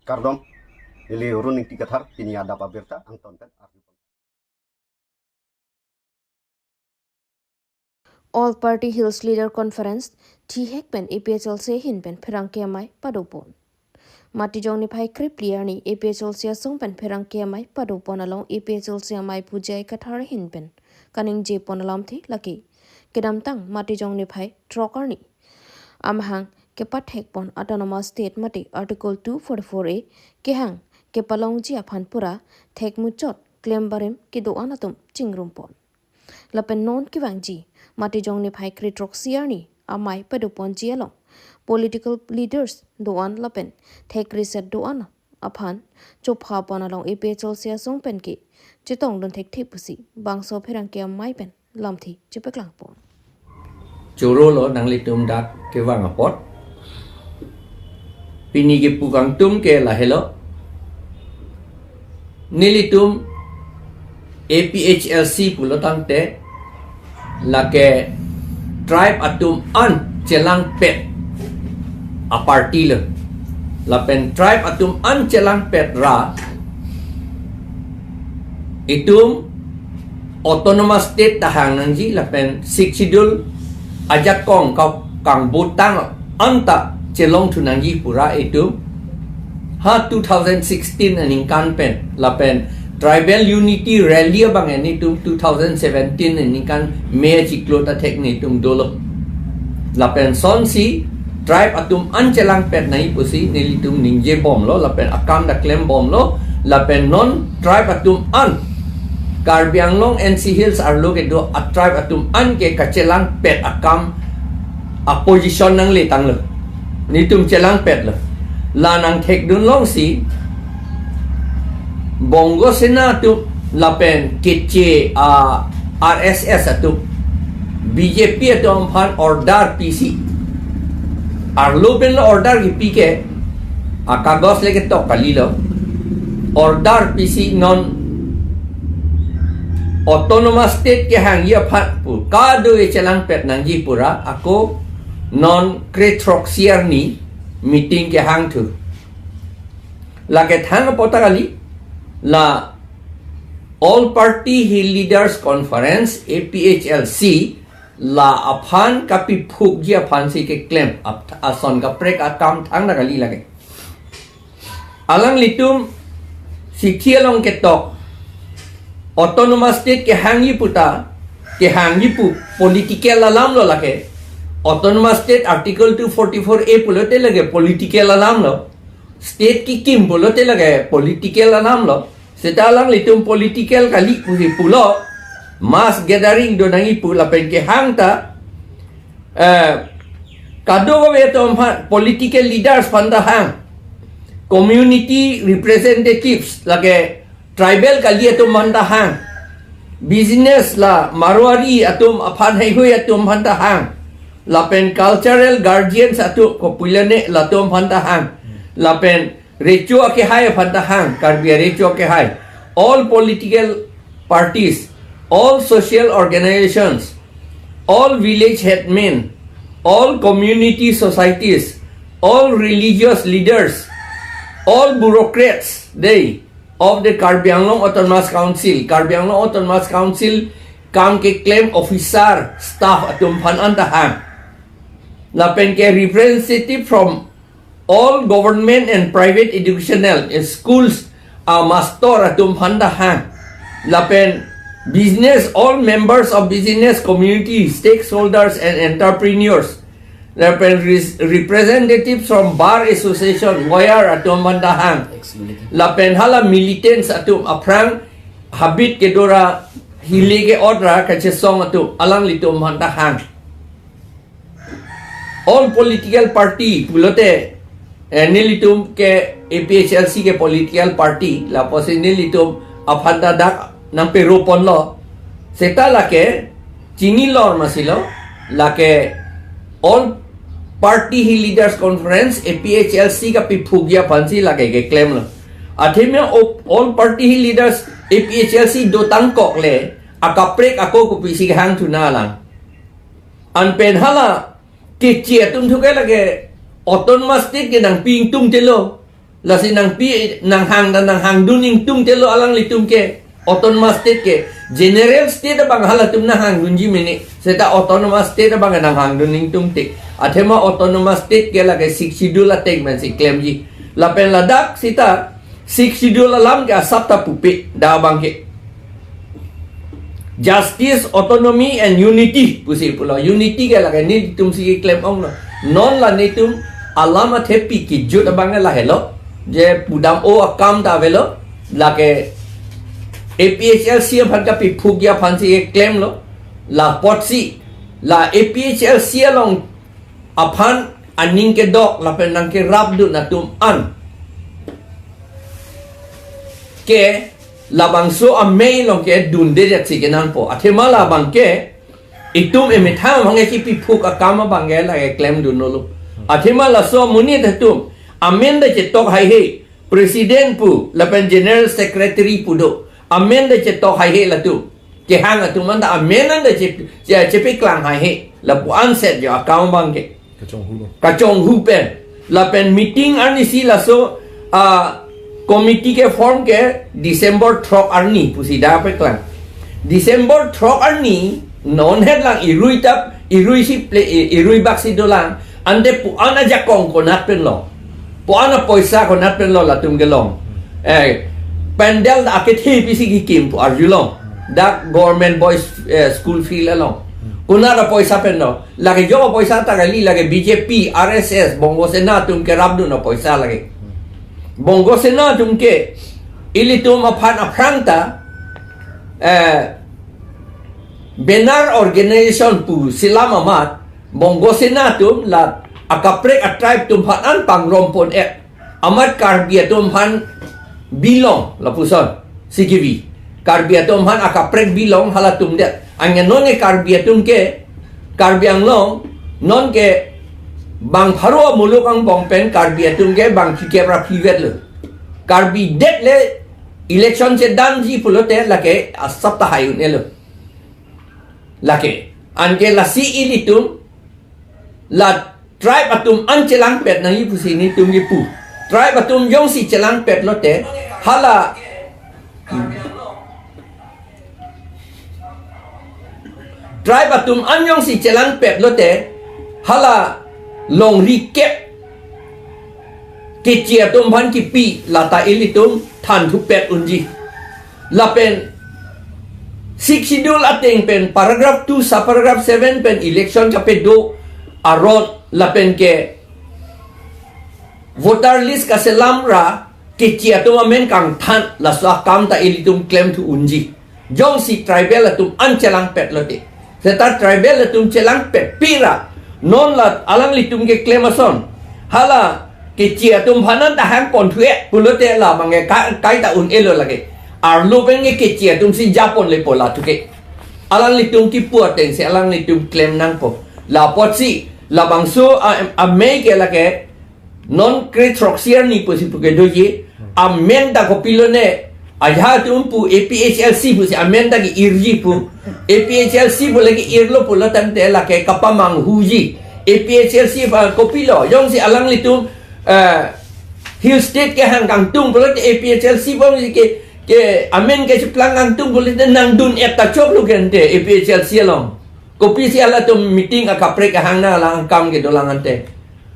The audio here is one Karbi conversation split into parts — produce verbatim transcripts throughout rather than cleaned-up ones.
Kardom, neli Run Ingti Kathar, pini adap abirta angton pen arju. All Party Hills Leader Conference thihek pen A P H L C ahin pen pherangke amei padopon. Matijong niphai krephli arni A P H L C asong pen pherangke amei padopon along A P H L C amei Pu J I Kathar ahin pen kaningjepon alamthe lake kedamtang Matijong niphai throk arni amahang kepathekpon Autonomous State mate Article two forty-four A kehang kepalongji aphan pura thekmuchot klem barim kedo-an atum chingrumpon. Lapen non kevangji Matijong niphai kre throksi arni amei padoponji along political leaders do-an lapen thek riset do-an aphan chophapon along A P H L C asong pen ke chetongdun thekthe pusi bangso pherangke amei pen lamthe chepaklangpon. Choro lo nanglitum dak kevang apot. Pini kepu kangtum ke lahelo. Nelitum A P H L C pulo tangte lake tribe atum an chelangpet a party lo. Lapen tribe atum an chelangpet ra itum Autonomous State ta hang nangji lapen Sixth Schedule ajakong ka kangbutang anta chelongthu nangji pura itum ha two thousand sixteen aningkan pen lapen Tribal Unity Rally abang nelitum two thousand seventeen aningkan May achiklo ta thek nelitum dolo. Lapen sonsi tribe atum an chelangpet nangji pusi nelitum ningjebomlo lapen akam ta klembomlo lapen non tribe atum an Karbi Anglong N C Hills arlo kedo a tribe atum an ke kachelangpet akam a position nangletanglo. Nelitum chelangpetlo. La nangthekdun longsi Bongo Sena atum lapen keche a R S S atum B J P atum aphan order pisi. Arlo pen lo order kipi ke, a kagos le ketok kalilo. Order pisi non Autonomous State kehangji aphan pu kado-e chelangpet nangji pura ako non kre throksi arni meeting kehangthu. Lake thang apot ta kali la All Party Hill Leaders Conference, A P H L C, la aphan kapiphukji aphansi keklem ap-, ason kaprek akam thang ta kali lake. Alanglitum sithi along ketok Autonomous State kehangji puta, kehangji pu political alam lo lake. Autonomous State Article two forty-four A pulote lake political alam lo. State kekim pulote lake political alam lo. Seta alanglitum political kali pusi pulo. Mass gathering do nangji pu lapen kehang ta, eh, kadokave atum aphan political leaders aphan ta hang, community representatives lake tribal kali atum aphan ta hang, business la Marwari atum aphan heihui atum aphan ta hang, lapen cultural guardians atum kopuilane latum aphan ta hang, lapen recho akehai aphan ta hang, Karbi arecho akehai, all political parties, all social organizations, all village headmen, all community societies, all religious leaders, all bureaucrats, they of the Karbi Anglong Autonomous Council, Karbi Anglong Autonomous Council kam keklem officer, staff atum aphan an ta hang. Lapen ke representative from all government and private educational schools a master atum aphan ta hang. Lapen business, all members of business community, stakeholders and entrepreneurs. Lapen res-, representatives from Bar Association, lawyer atum aphan ta hang. Ex-militant. Lapen hala militants atum aphrang habit kedo ra hile ke-ot ra kachesong atum alanglitum aphan ta hang. All political party pulote, eh, nelitum ke A P H L C ke political party, lapusi nelitum aphan ta dak nangperoponlo. Seta lake chinilor masilo, lake All Party Hill Leaders Conference, A P H L C kapiphukji aphansi lake keklemlo. Athema o-, All Party Hill Leaders, A P H L C dotangkok le, akaprek ako kopisi kehangthu nanglang. Anpen hala keche atum thu ke lake Autonomous State ke nangpi ingtungte lo. Lasi nangpi nanghang ta nanghangdun ingtungte lo alanglitum ke. Autonomous state ke, general state abang halatum nanghangdunji mene. Seta autonomous state abang nanghangdun ingtungte. Athema autonomous state ke lake Sixth Schedule ateng pensi klemji. Lapen ladak seta Sixth Schedule alam ke asap ta pupe dak abang ke. Justice, autonomy and unity pusi pulo. Unity ke lake nelitum si klem onglo. Non la nelitum alam athepi kejut abang ke lahelo. Je pudam-o akam ta avelo. Lake A P H L C aphan kapiphukji aphansi klemlo. La apotsi, la A P H L C along aphan aning kedok lapen nangkerapdun atum an ke labangso amei along ke dundedet si kenangpo. Athema labang ke itum emethang abang ke kipiphuk akam abang ke lake klemdunlo. Athema laso amonit atum amen ta chetok haihe, president pu lapen general secretary pu do. Amen ta chetok haihe latum. Kehang atum anta amen anta che, che, chepeklang haihe. Lapu anset jo akam abang ke. Kachonghu lo. Kachonghu pen. Lapen meeting arnisi laso, ah, committee ke form ke December throk arni pusi dak peklang. December throk arni non hetlang irui tap, irui si ple, irui bak si dolang. Ante pu-an ajakong konat pen lo. Pu-an apoisa konat pen lo latum kelong. Eh, pandal akethe pisi kikim pu arjulong. Dak government boys, eh, school field along. Konat apoisa pen lo. Lake jo apoisa ta kali, lake B J P, R S S, Bongo Sena atum kerapdun apoisa lake. Bongo Sena atum ke ilitum aphan aphrang ta, eh, banner organization pusi alam amat, Bongo Sena atum la akaprek a-tribe atum aphan an pangrompon-et. Amat Karbi atum aphan bilong lapuson si kevi. Karbi atum aphan akaprek bilong halatum det. Anke non ke Karbi atum ke, Karbi Anglong non ke bang pharo amuluk angbong pen Karbi atum ke bang phlikep ra phlivet lo. Karbi det le election chedamji pulote lake asap ta hai un-elo. Lake, anke lasi ilitum la tribe atum an chelangpet nangji pusi nelitum kipu. Tribe atum jongsi chelangpet lote, hala, tribe atum an jongsi chelangpet lote, hala longri kep Keche atum aphan kipi lata ilitum thanthupet unji. Lapen Sixth Schedule ateng pen paragraph two subparagraph seven pen election kapedo aron lapen ke voter list kaselam ra Keche atum amen kangthan, laso akam ta ilitum klemthu unji. Jongsi tribal atum an chelangpet lote. Seta tribal atum chelangpet pi ra. Non la alanglitum keklem ason. Hala Keche atum aphan an ta hangponthu-e pulote la abang ke ka-, kaita un-elo lake. Arlo pen ke Keche atum si japon lepo la thu ke. Alanglitum kipu ateng si alanglitum klem nangpo. La apotsi, labangso a, amei ke lake non kre throksi arni pusi pu kedoji, amen ta kopilo ne, ajahak atum pu A P H L C pusi amen ta ke-irji pu, A P H L C pu lake irlo pulo tangte lake kapamanghuji, A P H L C pa kopilo, jongsi alanglitum, eh, Hill State kehang kangtung pulote A P H L C pu ke, ke amen kecheplang kangtung pulote nangdun-et ta choklo ke ante A P H L C along. Kopisi halatum meeting akaprek ahang nanglang akam kedolang ante.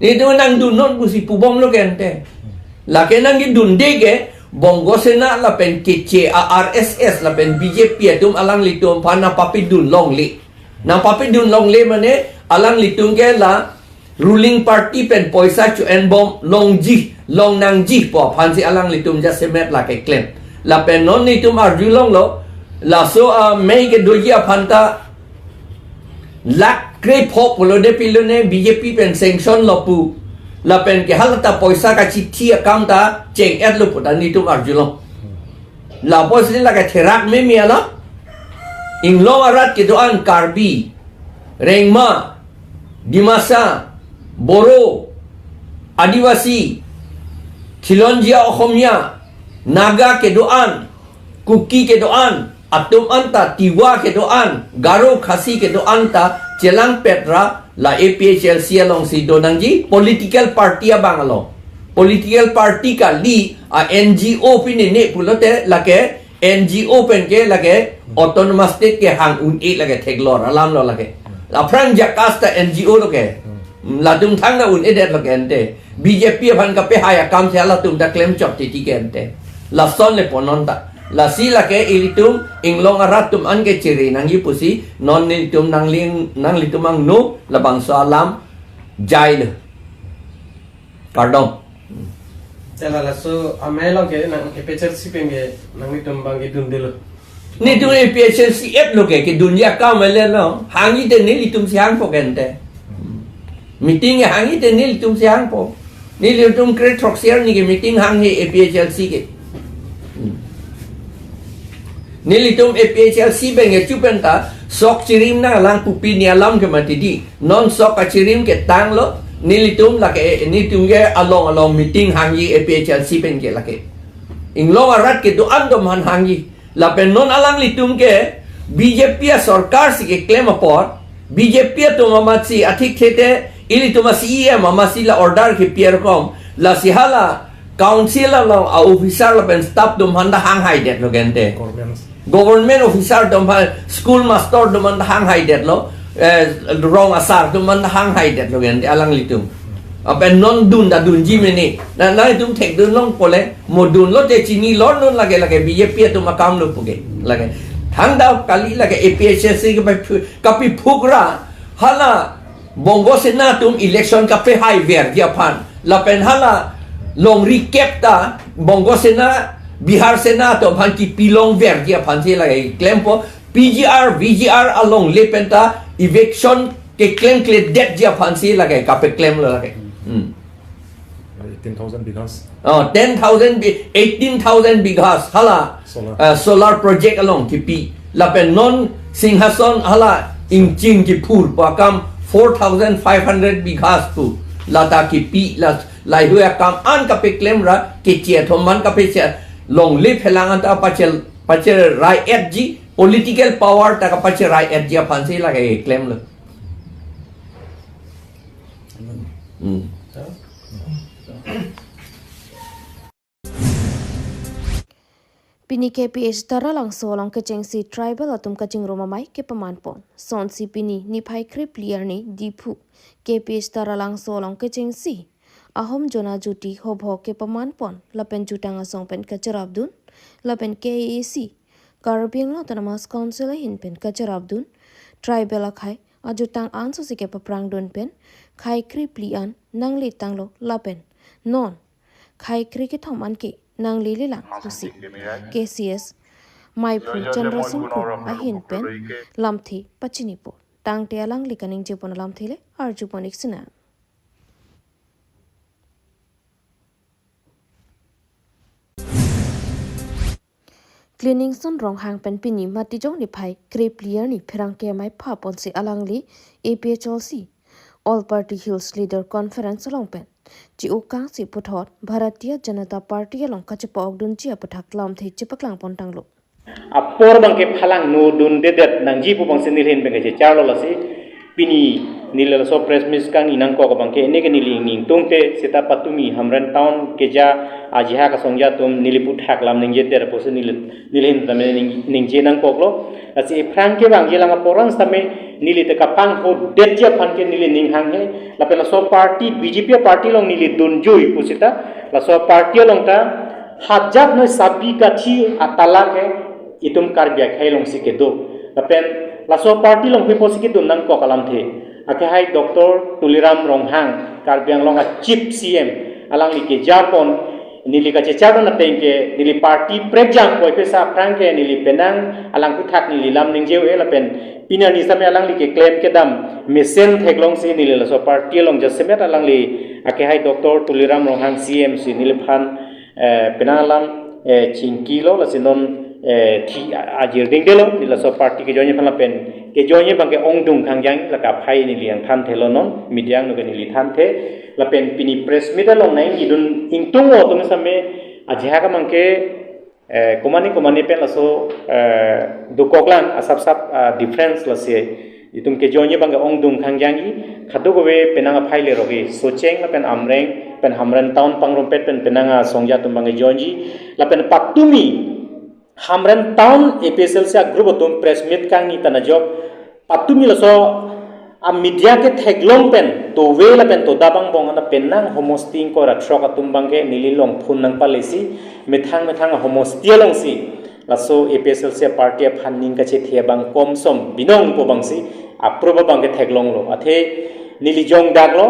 Nelitum nangdunnon pusi pubomlo ke ante. Lake nangkedunde ke Bongo Sena lapen Keche a R S S lapen B J P atum alanglitum aphan nangpapidun longle. Nangpapidun longle mane alanglitum ke la ruling party pen poisa cho-enbom longji, longnangji pu aphansi alanglitum jasemet lake klem. Lapen non nelitum arjulonglo, laso amei kedoji aphan ta lakh krepho pulo de pilo ne B J P pen sanction lo pu. Lapen ke hala ta poisa kachithi akam ta cheng-etlo pu ta nelitum arjulong. La apotsi lake therak meme alam. Inglong arat kedo-an Karbi, Rengma, Dimasa, Boro, Adivasi, Khilonjia Okhomia, Naga kedo-an, Kuki kedo-an, atum anta Tiwa kedo-an, Garo Khasi kedo-an ta chelangpet ra la A P H L C alongsi donangji political party abang along. Political party kali, a N G O pine ne pulote lake N G O pen ke lake autonomous state kehang un-e lake theklong alam lo lake. Aphrang JACAS ta N G O lo ke. Latum thangta un-edet lo ke ante. B J P aphan kapehai akam si halatum ta klem chot titi ke ante. Lason le pon non ta. Lasi lake ilitum inglong arat atum an ke chiri nangji pusi non nelitum nangli, nanglitum angno labangso alam jai le. Kardom. Chala laso amei along ke nang A P H L C pen ke nanglitum abang kedun detlo. Netum A P H L C et lo ke, kedunji akam ale lo. Hangji te nelitum si hangpo ke ante. Meeting ke hangji te nelitum si hangpo. Nelitum kre throksi arni ke meeting hanghe A P H L C ke. Nelitum A P H L C pen ke chu pen ta sok chirim nanglang pu pini alam ke mati di. Non sok kachirim ke tanglo, nelitum lake, netum ke along along meeting hangji A P H L C pen ke lake. Inglong arat kedo-an atum aphan hangji. Lapen non alanglitum ke B J P asorkar si keklem apot, B J P atum amat si athik thete, ilitum a C E M amat si la order kepi arkom, lasi hala council along a officer lapen staff atum aphan ta hanghaidet lo ke ante. Government. Government officer atum aphan, school master atum aphan ta hanghaidet lo, eh, rong asar atum aphan ta hanghaidet lo ke ante alanglitum. Lapen non dun ta dunji mene. Na, nangtum thekdun longpo le, mo dunlote chini lor non lake lake B J P atum akam lo pu ke. Lake. Thangta kali lake A P H L C ke pai phu-, kapiphuk ra, hala Bongo Sena atum election kapehai verji aphan. Lapen hala longri kep ta Bongo Sena, Bihar Sena atum aphan kipi long verji aphan si lake klempo. P G R, V G R alongle pen ta eviction keklemkledetji aphan si lake kapeklem lo lake. Hmm. Eighteen thousand bighas. Oh, ten thousand bi-, eighteen thousand bighas hala, solar. Uh, solar project along kipi. Lapen non Singhason hala ingching kiphur pu akam four thousand five hundred bighas pu. Lata kipi la, laheihui akam an kapeklem ra keche athom an kapeche longle phelang an ta pachel, pacherai-etji, political power ta kapacherai-etji aphan si lake klem lo. Hmm. Pini K P H Taralangso along kechengsi tribal atum kachingrum amei kepamanpon. Sonsi pini niphai krepli arni Diphu K P H Taralangso along kechengsi ahom jona juti hobho kepamanpon lapen jutang asong pen kacherapdun lapen K A A C Karbi Anglong Autonomous Council ahin pen kacherapdun tribal akhei ajutang ansosi kepaprangdun pen khei krepli an nangle tanglo lapen non khei krekethom an ke nanglelelang pusi K C S Meiphu Chandra Singh Kro ahin pen lamthe pachinipo. Tangte alangli kaningjepon alamthe le arjupon ik sinang. Cleaningson Ronghang pen pini Matijong niphai krepli arni pherangke amei phaponsi alangli A P H L C All Party Hills Leader Conference along pen chi-o kangsi puthot Bharatiya Janata Party along kachepa-okdunji aputhak lamthe chepaklangpon tanglo. Apor abang ke phalang no dundedet nangji pu abangsi neli ahin pen kachecharlo lasi pini neli laso press meet kangni nangkok abang ke neke neli ning tungte seta patumi Hamren town keja ajahak asongja atum neli aputhak lam ningjedet pusi neli, neli ahin tame ning, ningje nangkoklo. Lasi ephrang ke bang jelang aporang sitame neli te kapanghodetji aphan ke neli ning hanghe. Lapen laso party B J P party along neli dunjui pusita laso party along ta hajat noi sabi kathi atala ke itum Karbi akhei alongsi kedo. Lapen laso party along hui pusi kedun nangkok alamthe. Akehai Doctor Tuliram Ronghang, Karbi Anglong a Chief C M, alangli kejapon neli kachecharpon ateng ke neli party prekjang koi pesa aphrang ke neli penang alang aputhak neli lam ningje-e lapen pini arni sitame alangli keklem kedam mesen theklongsi neli laso party along jasemet alangli akehai Doctor Tuliram Ronghang C M si neliphan eh, penang alam, eh, chingkilo, lasi non, eh, thi a-, ajir dingdelo, neli laso party kejoine aphan lapen kejoine abang ke ongdung khangjang, lake aphai neli nangthanthelo non, media angno ke neli thanthe, lapen pini press meet along nangdun ingtung atum sitame ajahak abang ke, eh, komane komane pen laso, eh, dokoklang asap sap, ah, difference lasi itum kejoine abang ke ongdung khangjangji, kadokave penang aphai lerok-i, Socheng lapen Amreng, pen Hamren Town pangrumpet pen penang asongja atum abangke joinji. Lapen patumi Hamren Town A P H L C a-group atum press meet kangni pen ajok patumi laso a-media ketheklong pen tove lapen toda angbong ana penang homosti ingkoi ra throk atum abangke neli longphun nangpalesi methang methang homosti alongsi laso A P H L C a-party aphan ning kachethe abang komsom binong pu abangsi aprup abangke theklonglo. Athe neli jongdaklo,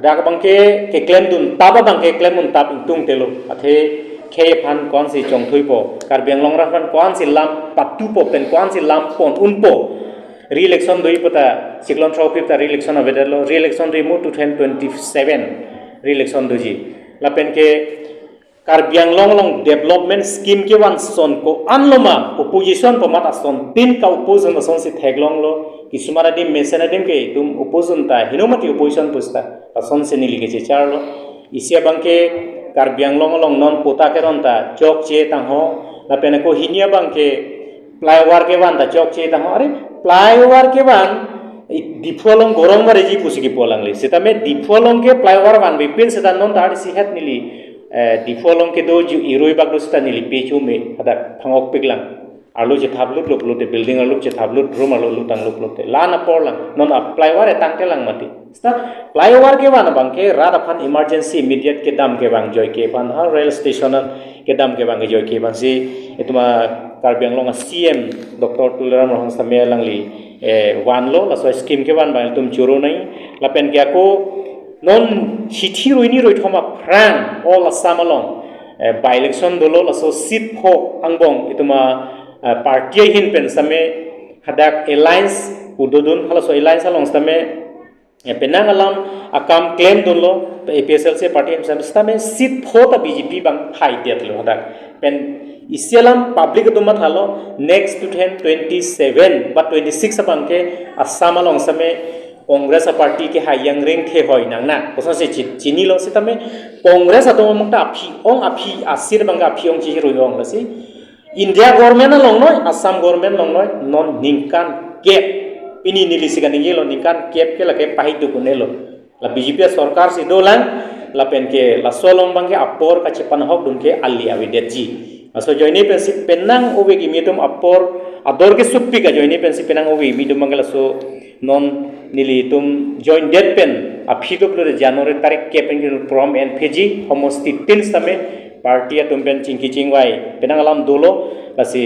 dak abangke keklemdun tap abangke keklemdun tap ingtungtelo. Athe khei aphan ko-ansi chongthuipo, Karbi Anglong arat aphan ko-ansi lam patupo pen ko-ansi lam pon unpo. Re-election doji pu ta, chiklon throk phli ta re-election avedetlo, re-election rimu two thousand twenty-seven re-election doji. Lapen ke Karbi Anglong along development scheme kevan ason ko-an loma, opposition pu amat asontin ka-oppose asonsi theklonglo. Kisuman adim mesen adim ke itum oppose ta heno mati opposition pu seta asonsi neli kechecharlo. Isi abangke Karbi Anglong along non patta keron ta chokche tangho, lapen ako hini abangke flyover kevan ta chokche tangho. Are, flyover kevan i Diphu along gorong vareji pusi kipu alangle. Setame Diphu along ke flyover vanvepin seta non ta arsi het neli, eh, Diphu along kedo ju irui bak do seta neli pechu me hadak phangokpiklang. Arlo chethaplut luplut te, building arlo chethaplut, room arlo lutang luplut te. La-an apor lang, non a-flyover etang kelang mati. Seta flyover kevan abangke rat aphan emergency immediate kedam kevang joike aphan ha rail station an kedam kevang ke joike aphansi itum a-Karbi Anglong a-C M Doctor Tuliram Ronghang sitame alangli, eh, vanlo, laso scheme kevan abang itum choro nai. Lapen ke ako non chithi rui ni rui thom aphrang all Assam along, eh, by-election dolo, laso seat pho angbong itum a, eh, party ahin pen sitame hadak alliance udodun, halaso alliance along sitame, eh, penang alam akam klemdunlo, A P H L C party ahin pen sitame seat pho ta B J P abang haidetlo hadak. Pen isi alam public atum mathalo, next two thousand twenty-seven ba twenty-six abangke Assam along sitame Congress a-party kehai yang rengthe hoi nang na. Kosonsi chi-, chinilo sitame Congress atum among ta aphi ong aphi a-seat abangke aphi ong chirui ong lasi. India government along noi, Assam government along noi, non ningkan kep. Pini neli si kaningjelo ningkan kep ke lake pahiduk un-elo. La B J P sorkar si dolang, lapen ke laso along abangke apor kachepanahokdun ke ali avedetji. Laso ajoine pensi penang ove kimi atum apor ador kesupik ajoine pensi penang ove kimi atum abangke laso non nelitum joindet pen aphi doplo de January tarik kep pen ke program enphitji, homosti tin sitame party atum pen chingki chingvai penang alam dolo, lasi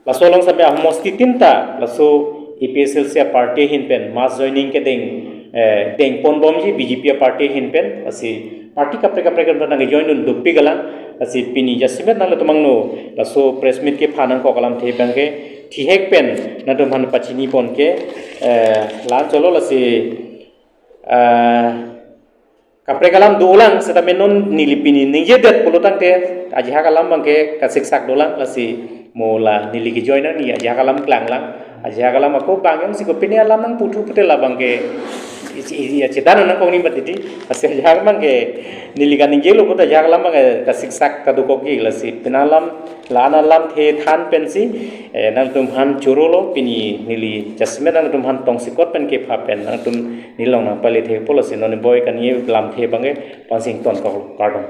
laso along sitame homosti tin ta laso A P H L C a-party ahin pen mass joining kedeng, eh, dengponbomji B J P a-party ahin pen, lasi party kaprek kaprek atum nangkejoindun dopik alang, lasi pini jasemet nanglitum angno laso press meet kepha nangkok alamthe abangke thihek pen nangtumphan pachinipon ke, eh, la-an cholo lasi, eh, kaprek alam dolang, setame non neli pini ningjedet pulotangte ajahak alam abangke kasiksak dolang, lasi mo la neli kejoin nang ni ajahak alam klanglang. Ajahak alam ako bang jongsi kopine alam nangputhu pute la abangke i, i, i, chedan nangkok ni mat titi. Lasi ajahak abangke neli kaningjelo pute ajahak alam abangke kasiksak kadokokji, lasi penang alam, la-an alamthe than pensi, eh, nangtumphan chorolo, pini neli jasemet nangtumphan tongsekot pen kepha pen nangtum neli along nangpale thepo, lasi non boi kani alamthe abangke pansing tonkoklo, kardom.